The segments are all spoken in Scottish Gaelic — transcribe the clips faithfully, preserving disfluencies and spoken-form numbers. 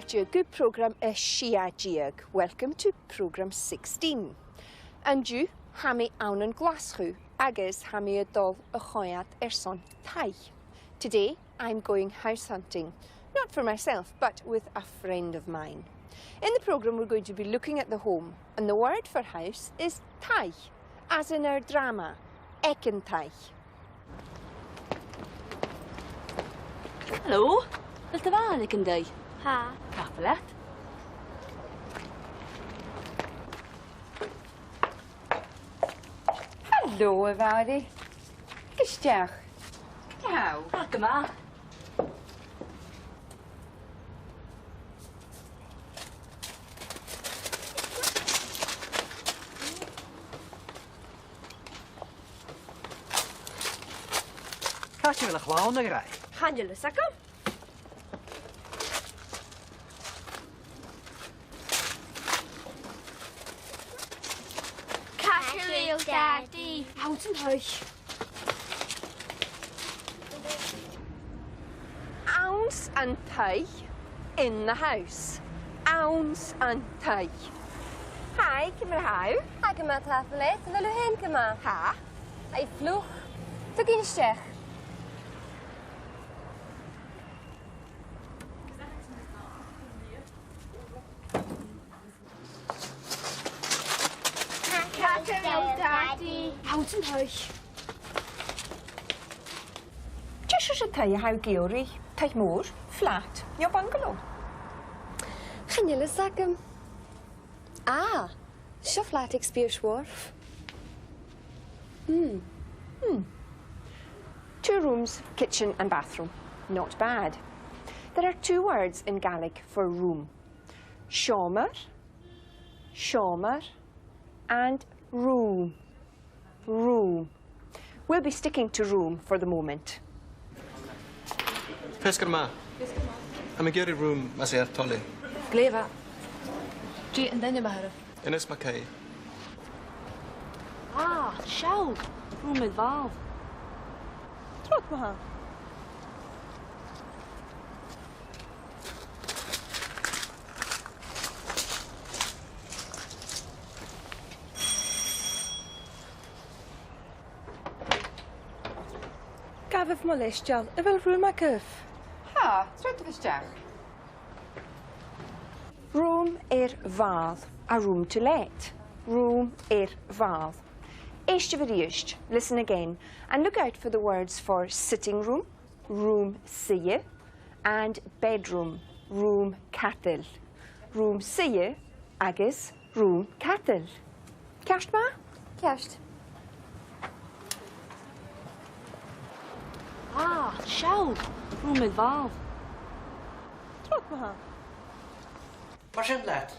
Fàilte gu prògram a sia deug. Welcome to programme sixteen. An-diugh, tha mi ann an Glaschu agus tha mi a' dol a choimhead airson taigh. Today, I'm going house hunting. Not for myself, but with a friend of mine. In the programme, we're going to be looking at the home, and the word for house is taigh, as in our drama, Aig an Taigh. Hello. A bheil do bhàl aig an taigh? Tha. Tapadh leat. Hello, a Mhàiri. Thig a-steach. Ciamar a tha thu? Tha gu math. Càit a bheil a' chlann, a ghràidh? Chan eil fhios agam. Càit a bheil Dadaidh? Anns an taigh. Anns an taigh. In the house. Anns an taigh. Hi, ciamar a tha thu? Tha gu math, tapadh leat. A bheil thu fhèin gu math? Tha. Tha e fliuch. Tiugainn a-steach. Càit a bheil Dadaidh? Anns an taigh. Dè seòrsa taigh a tha thu ag iarraidh? Taigh mòr, flat, no bungalow? Chan eil fhios agam. Ah, seo flat aig Speirs Wharf. Hmm. Hmm. Two rooms, kitchen and bathroom. Not bad. There are two words in Gaelic for room. Seòmar, seòmar, and rùm, rùm. We'll be sticking to rùm for the moment. Feasgar math. Tha mi ag iarraidh rùm, mas e ur toil e. Glè mhath. Dè an t-ainm a th' oirbh? Innes MacAoidh. Ah, seall! Rùm air mhàl. Trobhad ma-thà. Gabhaibh mo leisgeul, a bheil rùm agaibh? Tha, troideibh a-steach. Rùm air mhàl, a room to let. Rùm air mhàl. Èistibh a-rithist, listen again, and look out for the words for sitting room, rùm-suidhe, and bedroom, rùm-cadail. Rùm-suidhe agus rùm-cadail. Ceart ma-thà? Ceart. Ah, seall! Rùm air mhàl. Trobhad ma-thà. Mar sin leat.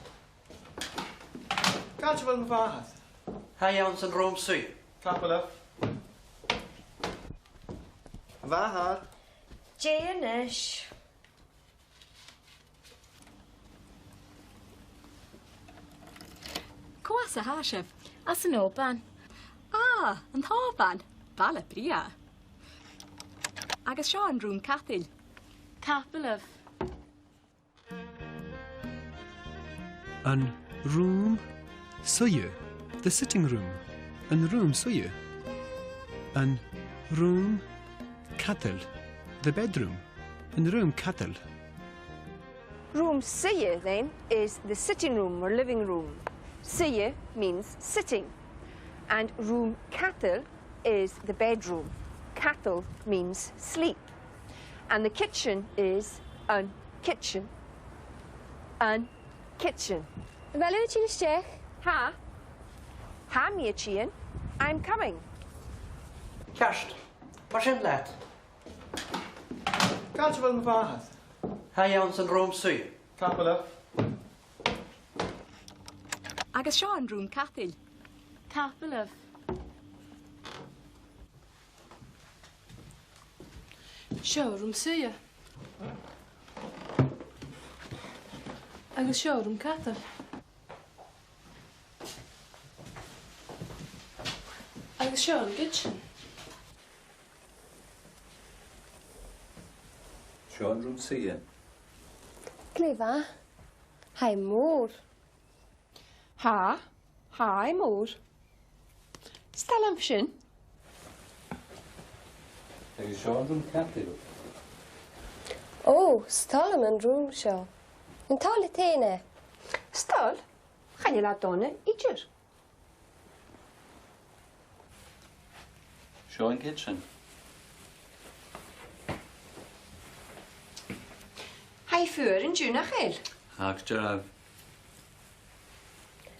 Càit a bheil mo mhàthair? Tha i anns an rùm-suidhe. Tapadh leibh. A mhàthair. Dè a-nis? Cò às a tha sibh? Às an Òban. Ah, an t-Òban. Baile brèagha. Agus seo an rùm-cadail. Tapadh leibh. An rùm-suidhe, the sitting room. An rùm-suidhe. An rùm-cadail, the bedroom. An rùm-cadail. Rùm-suidhe, then, is the sitting room or living room. Suidhe means sitting. And rùm-cadail is the bedroom. Cadal means sleep. And the kitchen is an kitchen. An kitchen. A bheil thu a' tighinn a-steach? Tha. Tha mi a' tighinn. I'm coming. Ceart. Mar sin leat. Càit a bheil mo mhàthair? Tha i anns an rùm-suidhe. Tapadh leibh. Agus seo an rùm-cadail. Tapadh leibh. Seo rùm-suidhe. Agus seo rùm-cadail. Agus seo an kitchen. Seo an rùm-suidhe. Glè mhath. Tha e mòr. Tha, tha e mòr. 'S toil leam sin. Agus seo an rùm-cadail. Ò, 's toil leam an rùm seo. An toil leat fhèin e? 'S toil. Chan eil e dona idir. Seo an kitchen. Tha e fuar an-diugh, nach eil? Tha, gu dearbh.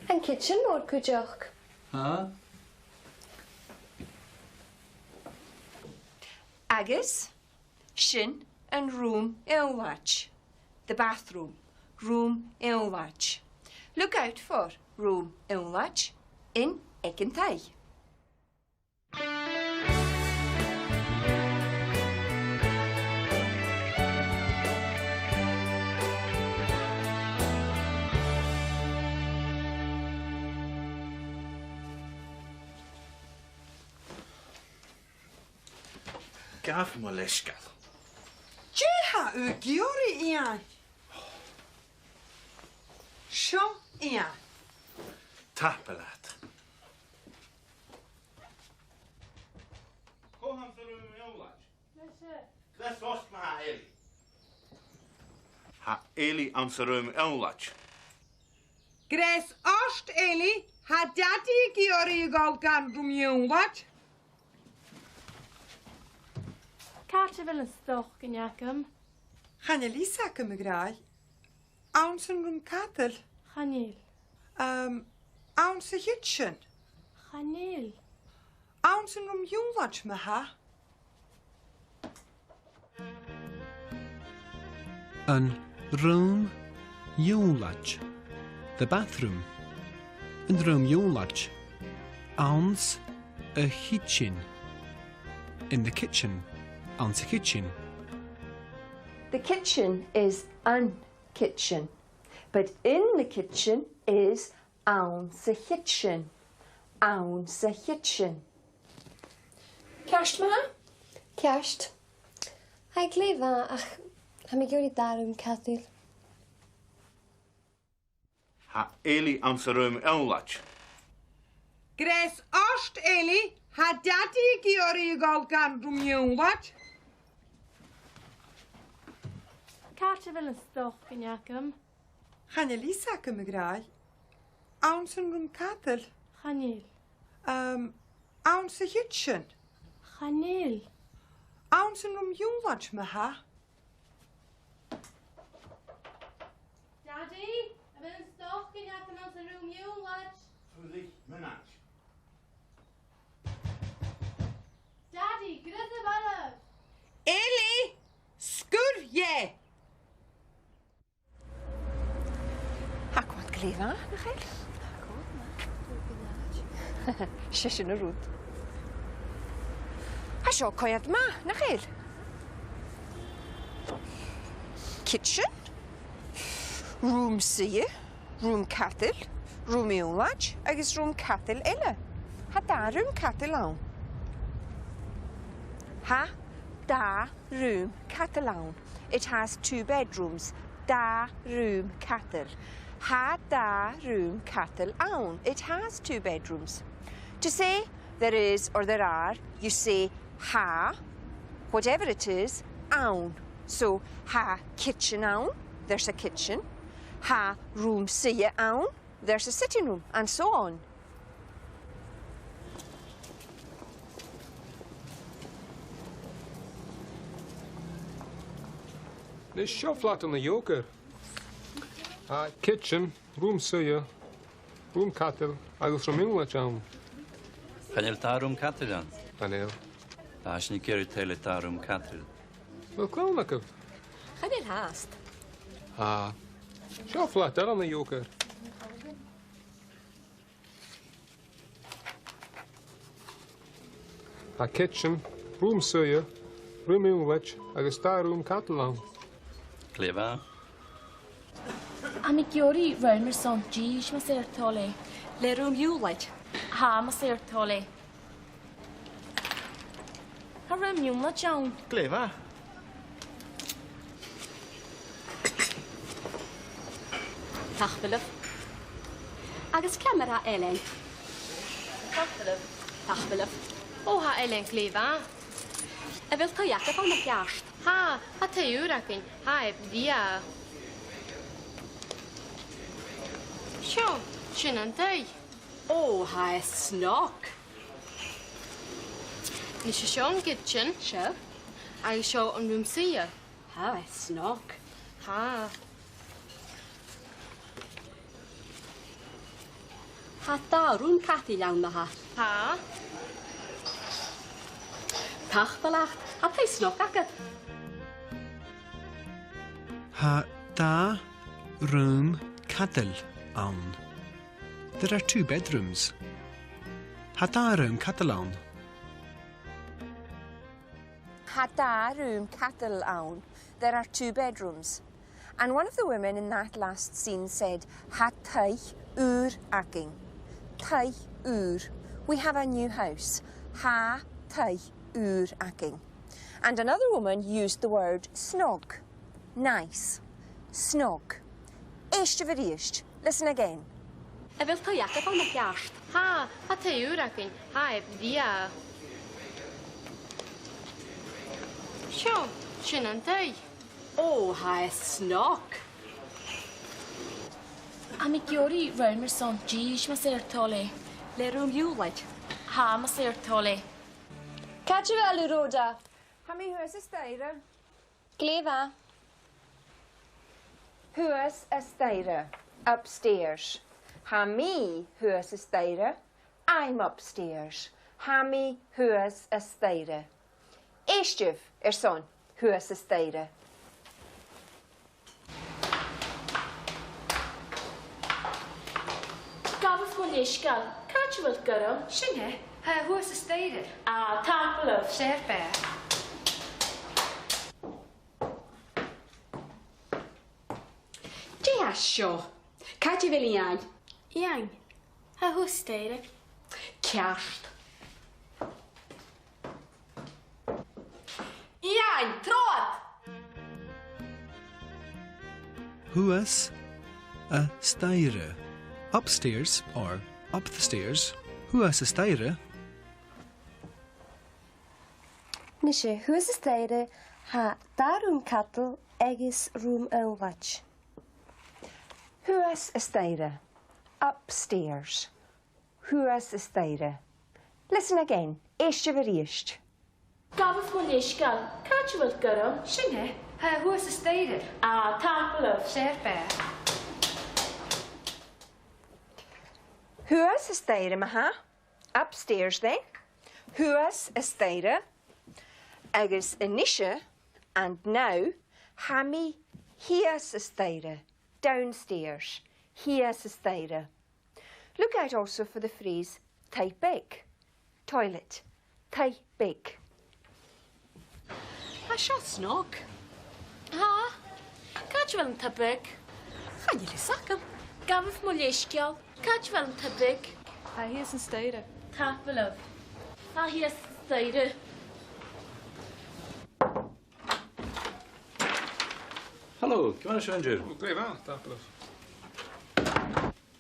An kitchen mòr cuideachd. Tha. Agus sin an rùm-ionnlaid. The bathroom. Rùm-ionnlaid. Look out for rùm-ionnlaid in Aig an Taigh. Gabh mo leisgeul. Dè tha thu ag iarraidh, Iain? Seo, Iain. Tapadh leat. Cò th' anns an rùm-ionnlaid? Greas ort ma-thà, Eilidh. Tha Eilidh anns an rùm-ionnlaid. Greas ort, Eilidh, tha Dadaidh ag iarraidh a dhol dhan rùm-ionnlaid. Càit a bheil an stocainn agam? Chan eil fhios agam, a ghràidh. Anns an rùm-cadail? Chan eil. Ehm, anns a' chidsin? Chan eil. Anns an rùm-ionnlaid, ma-thà. An rùm-ionnlaid. The bathroom. An rùm-ionnlaid. Anns a' chidsin. In the kitchen. Anns a' chidsin. The kitchen is an kitchen, but in the kitchen is anns a' chidsin. Anns a' chidsin. Ceart, ma-thà? Ceart. Tha e glè mhath, ach tha mi ag iarraidh dà rùm-cadail. Tha Eilidh anns an rùm-ionnlaid. Greas ort, Eilidh, tha Dadaidh ag iarraidh a dhol dhan rùm-ionnlaid. Càit a bheil an stocainn agam? Chan eil fhios agam, a ghràidh. Anns an rùm-cadail? Chan eil. Ehm, anns a' chidsin? Chan eil. Anns an rùm-ionnlaid, ma-thà. Dadaidh, a bheil an stocainn agam anns an rùm-ionnlaid? Fuirich mionaid. Dadaidh, greas orm! Eilidh, sguir dheth! Tha e coimhead glè mhath, nach eil? Tha e coimhead math. 'S e sin an rud. Tha seo coimhead math, nach eil? Kitchen, rùm-suidhe, rùm-cadail, rùm-ionnlaid agus rùm-cadail eile. Tha dà rùm-cadail ann. Tha dà rùm-cadail ann. It has two bedrooms. Dà rùm-cadail. Tha dà rùm-cadail ann. It has two bedrooms. To say there is or there are, you say tha, whatever it is, ann. So, tha kitchen ann, there's a kitchen. Tha rùm-suidhe ann, there's a sitting room, and so on. Nis, seo flat ann an Yoker. Tha kitchen, rùm-suidhe, rùm-cadail agus rùm-ionnlaid ann. Chan eil dà rùm-cadail ann? Chan eil. Tha sinn ag iarraidh taigh le dà rùm-cadail. A bheil clann agaibh? Chan eil fhathast. Tha. Seo flat eile ann an Yoker. Tha kitchen, rùm-suidhe, rùm-ionnlaid agus dà rùm-cadail ann. Glè mhath. Tha mi ag iarraidh rùm airson dithis, mas e ur toil e. Le rùm-ionnlaid? Tha, mas e ur toil e. Tha rùm-ionnlaid ann. Glè mhath. Tapadh leibh. Agus ciamar a tha Eileen? Tapadh leibh. Tapadh leibh. Ò, tha Eileen glè mhath. A bheil taigh agad ann a cheart? Tha, tha taigh ùr againn. Tha e brèagha. Seo, sin an taigh. Ò, tha e snog. Nise, seo an kitchen. Seo. Agus seo an rùm-suidhe. Tha e snog. Tha. Tha dà rùm-cadail ann, ma-thà. Tha. Tapadh leat, tha taigh snog agad. Tha dà rùm-cadail ann. There are two bedrooms. Tha dà rùm-cadail ann. Tha dà rùm-cadail ann. There are two bedrooms. And one of the women in that last scene said, "Tha taigh ùr againn." Taigh ùr. We have a new house. Tha taigh ùr againn. And another woman used the word snog. Nice. Snog. Èistibh a-rithist. Listen again. A bheil taigh agad ann a cheart? Tha, tha taigh ùr againn. Tha e brèagha. Seo, sin an taigh. Ò, tha e snog. Tha mi ag iarraidh rùm airson dithis, mas e ur toil e. Le rùm-ionnlaid? Tha, mas e ur toil e. Càit a bheil thu, Rhoda? Tha mi shuas an staidhre. Glè mhath. Shuas an staidhre. Upstairs. Tha mi shuas an staidhre. I'm upstairs. Tha mi shuas an staidhre. Èistibh airson shuas an staidhre. Gabhaibh mo leisgeul. Càit a bheil Gorm? Sin e. Tha e shuas an staidhre. Ah, tapadh leibh. 'S e ur beatha. Dè tha seo? Càit a bheil Iain? Iain? Tha e shuas an staidhre. Ceart. Iain, trobhad! Shuas an staidhre. Upstairs or up the stairs. Shuas an staidhre. Nise, shuas an staidhre, tha dà rùm-cadail agus rùm-ionnlaid. Shuas an staidhre. Upstairs. Shuas an staidhre. Listen again. Èistibh a-rithist. Gabhaibh mo leisgeul. Càit a bheil Gorm? Sin e. Tha e shuas an staidhre. Ah, tapadh leibh. 'S e ur beatha. Shuas an staidhre, ma-thà. Upstairs then. Shuas an staidhre. Agus a-nise, and now, tha mi shìos an staidhre. Downstairs. Shìos an staidhre. Look out also for the phrase taigh beag. Toilet. Taigh beag. Tha seo snog. Tha. Càit a bheil an taigh beag? Chan eil fhios agam. Gabhaibh mo leisgeul. Càit a bheil an taigh beag? Tha e shìos an staidhre. Tapadh leibh. Tha e shìos an staidhre. Hello, ciamar a tha sibh an-diugh? Ò, glè mhath, tapadh leibh.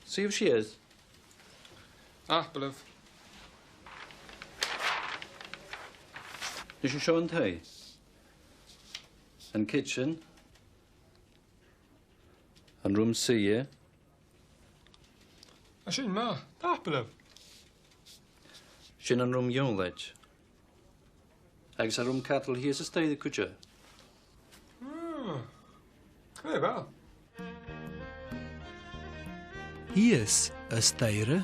Suidhibh sìos. Tapadh leibh. Nise, seo an taigh. An kitchen. An rùm-suidhe. Tha sin math, tapadh leibh. Sin an rùm-ionnlaid. Agus tha rùm-cadail shìos an staidhre cuideachd. Ah, glè mhath. Shìos an staidhre,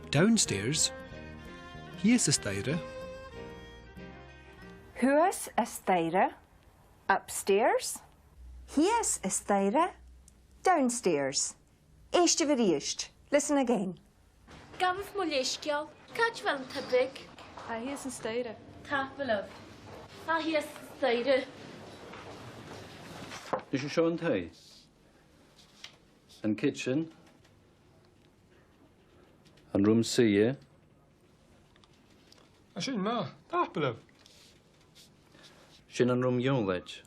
downstairs. Shìos an staidhre. Shuas an staidhre, upstairs. Shìos an staidhre, downstairs. Èistibh a-rithist. Listen again. Gabhaibh mo leisgeul. Càit a bheil an taigh beag? Tha e shìos an staidhre. Tapadh leibh. Tha e shìos an staidhre. Nise, seo an taigh. An kitchen. An rùm-suidhe. Tha sin math, tapadh leibh. Sin an rùm-ionnlaid.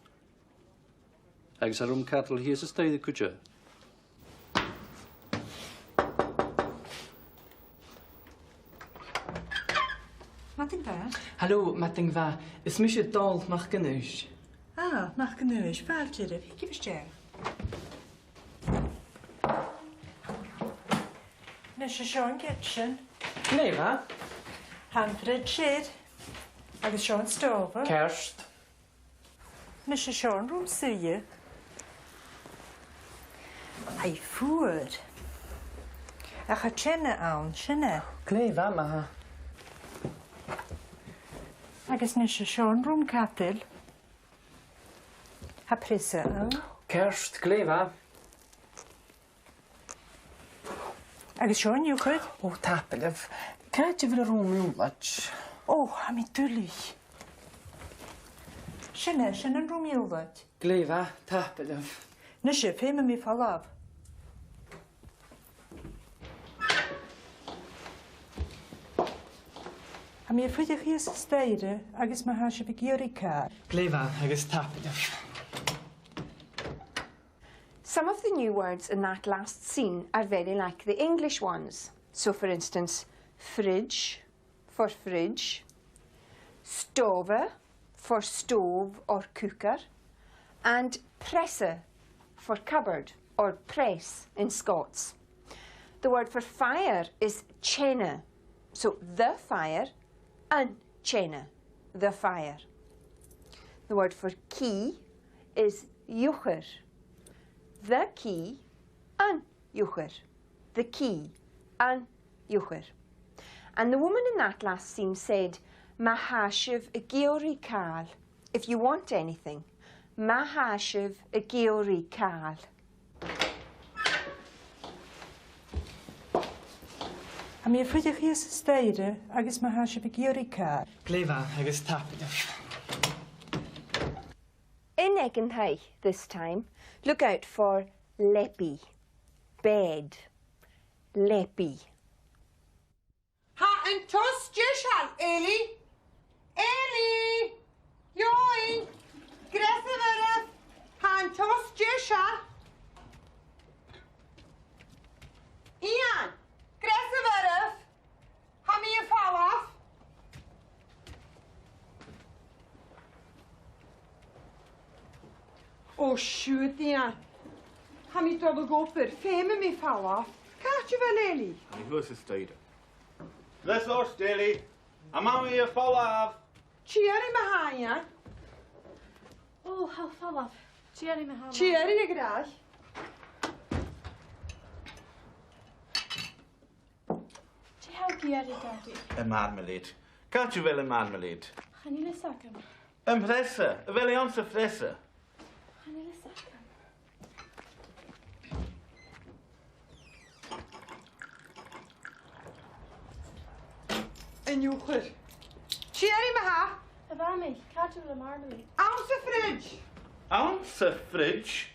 Agus tha rùm-cadail shìos an staidhre cuideachd. Madainn mhath. Halò, madainn mhath. Is mise Dòmhnall MacAonghais. Ah, MacAonghais, fàilte oirbh. Thigibh a-steach. A-nis, seo an kitchen. Glè mhath. Tha am fridge seo. Agus seo an stòbha. Ceart. A-nis, seo an rùm-suidhe. Tha i fuar. Ach tha teine ann, sin e. Glè mhath, ma-thà. Agus a-nis, seo an rùm-cadail. Tha preasa ann. Ceart, glè mhath. Agus seo an iuchair. Ò, tapadh leibh. Càit a bheil an rùm-ionnlaid? Ò, tha mi duilich. Sin e, sin an rùm-ionnlaid. Glè mhath, tapadh leibh. A-nis, feumaidh mi falbh. Tha mi a' fuireach shìos an staidhre agus ma tha sibh ag iarraidh càil. Glè mhath agus tapadh leibh. Some of the new words in that last scene are very like the English ones. So, for instance, fridge for fridge, stòbha for stove or cooker, and preasa for cupboard or press in Scots. The word for fire is teine. So, the fire, an teine, the fire. The word for key is iuchair. The key, an iuchair. The key, an iuchair. And the woman in that last scene said, "Ma tha sibh ag iarraidh càil." If you want anything, ma tha sibh ag iarraidh càil. Tha mi a' fuireach shìos an staidhre agus ma tha sibh ag iarraidh càil. Glè mhath agus tapadh leibh. In Egg and Hay this time, look out for leabaidh. Bed. Leabaidh. Tha an tost deiseil, Eilidh. Eilidh! Eòghainn! Greasaibh oirbh! Tha an tost deiseil. Iain! Greasaibh oirbh! Tha mi a' falbh. Ò, siuthad, Iain. Tha mi a' dol a dh'obair. Feumaidh mi falbh. Càit a bheil Eilidh? Tha i shuas an staidhre. Greas ort, Eilidh. Tha Mamaidh a' falbh. Tìoraidh, ma-thà, Iain. Ò, tha falbh. Tìoraidh, ma-thà. Tìoraidh, a ghràidh. Dè tha thu ag iarraidh, Dadaidh? Am marmalade. Càit a bheil am marmalade? Chan eil fhios agam. Am preasa. A bheil i anns a' phreasa? Chan eil fhios agam. An iuchair. Tìoraidh, ma-thà. A Mhamaidh, càit a bheil am marmalade? Anns a' fridge. Anns a' fridge?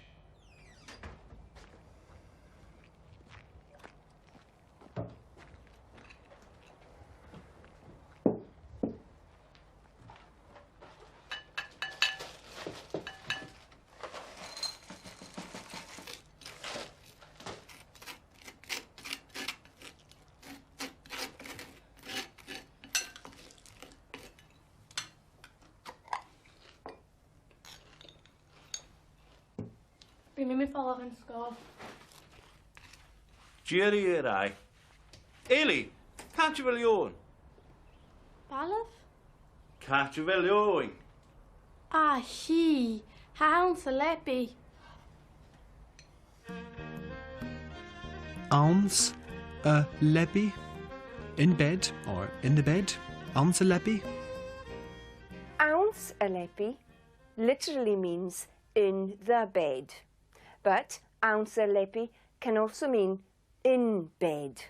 Bidh mi a' falbh an seo. Dìreach air aghaidh. Eilidh, càit a bheil Eòghainn? Falbh? Càit a bheil Eòghainn? À, chì, tha e anns an leabaidh. Anns an leabaidh, in bed or in the bed, anns an leabaidh. Anns an leabaidh literally means in the bed, but anns an leabaidh can also mean in bed.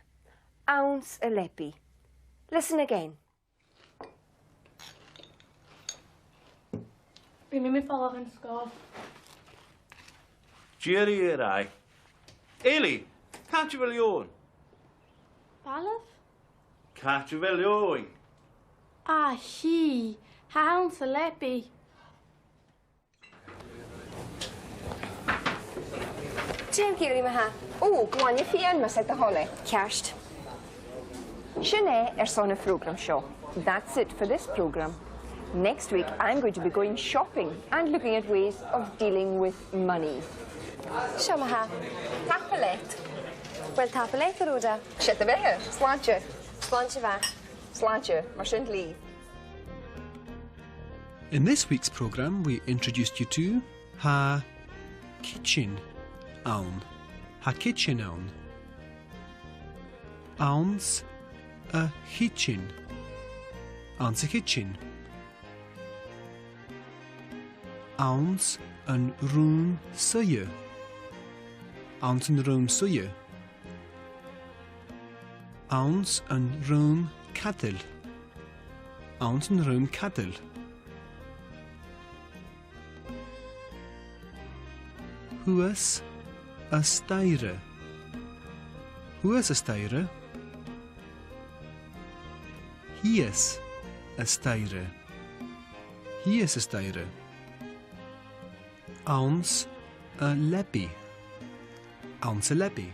Anns an leabaidh. Listen again. Bidh mi a' falbh an seo. Dìreach air aghaidh. Eilidh, càit a bheil Eòghainn? Falbh? Càit a bheil Eòghainn? À, chì, tha e anns an leabaidh. Dè tha thu ag iarraidh, ma-thà? Ò, glainne fìon, mas e do thoil e. Ceart. Sin e airson a' phrògraim seo. That's it for this programme. Next week, I'm going to be going shopping and looking at ways of dealing with money. Seo ma-thà. Tapadh leat. Uill, tapadh leat, a Rhoda. Sin do bheatha. Slàinte. Slàinte mhath. Slàinte. Mar sin leibh. In this week's programme, we introduced you to: tha cidsin ann. Tha cidsin ann. Anns a' chidsin. Anns a' chidsin. Anns an rùm-suidhe. Anns an rùm-suidhe. Anns an rùm-cadail. Anns an rùm-cadail. Shuas an staidhre. Shuas an staidhre. Shìos an staidhre. Shìos an staidhre. Anns an leabaidh. Anns an leabaidh.